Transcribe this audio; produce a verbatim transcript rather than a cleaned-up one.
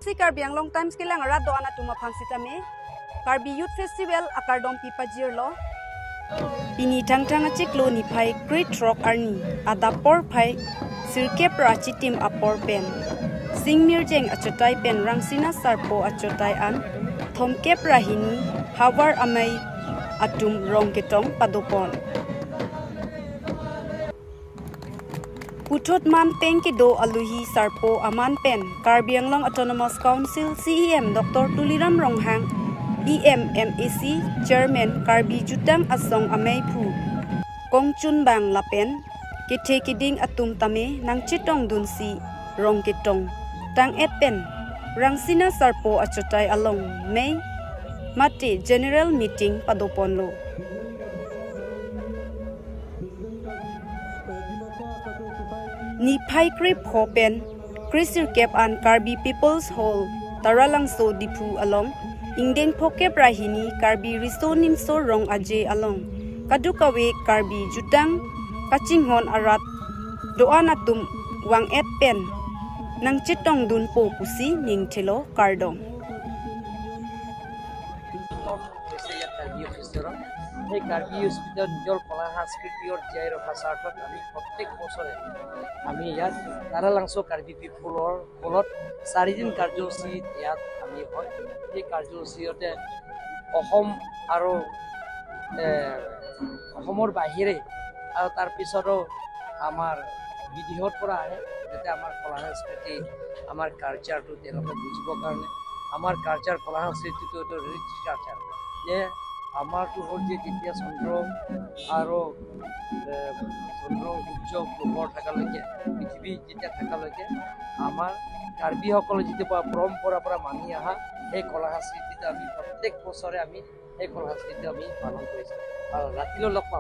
Si Karbi Anglong Times kelang arat do-an atum aphan sitame Karbi Youth Festival akardom pipajirlo. Pini Thangthang achiklo niphai krethrok arni adap porphai sirkep ra chitim apor pen Singmirjeng achotai pen Rangsina Sarpo achotai an thomkep ra hini havar amei atum rong ketong padopon. Puthot man peng kedo aluhi Sarpo aman pen Karbi Anglong Autonomous Council C E M Doctor Tuliram Ronghang, E M, M A C, Chairman Karbi Jutang Asong ameiphu Kongchunbang lapen kethe keding atum tame nangchetongdunsi rong ketong tang-et pen Rangsina Sarpo achotai along mei mate general meeting padoponlo. Niphai krepho pen kresirkep an Karbi People's Hall, Taralangso, Diphu along ingdeng phokep ra hini Karbi Riso Nimso Rong Aje along kadokave Karbi Jutang kachinghon arat do-an atum vang-et pen nangchetongdunpo pusi ningthelo, kardom. হৈছে ইয়াত কাৰ্বি ইউথ ফেষ্টিভেলত। সেই কাৰ্বি ইউথ ফেষ্টিভেলত নিজৰ কলা সংস্কৃতিৰ জীয়াই ৰখাৰ স্বাৰ্থত আমি প্ৰত্যেক বছৰে আমি ইয়াত তাৰালাংচ' কাৰ্বি পিপলৰ হলত চাৰিদিন কাৰ্যসূচী ইয়াত আমি হয়। সেই কাৰ্যসূচীতে অসম আৰু, এ, অসমৰ বাহিৰে আৰু তাৰ পিছতো আমাৰ বিদেশৰ পৰা আহে, যাতে আমাৰ কলা সংস্কৃতি, আমাৰ কালচাৰটো তেওঁলোকে বুজিবৰ কাৰণে। আমাৰ কালচাৰ, কলা সংস্কৃতিটো এইটো ৰিচ কালচাৰ। যে আমাৰটো হ'ল যে যেতিয়া চন্দ্ৰ আৰু, এ, চন্দ্ৰ সূৰ্য পোহৰ থকালৈকে, পৃথিৱী যেতিয়া থকালৈকে আমাৰ কাৰ্বিসকলৰ যিটো পৰা পৰম্পৰা পৰা মানি অহা সেই কলা সংস্কৃতিটো আমি প্ৰত্যেক বছৰে আমি সেই কলা সংস্কৃতি আমি পালন কৰিছোঁ। আৰু ৰাতিলৈ লগ পাম।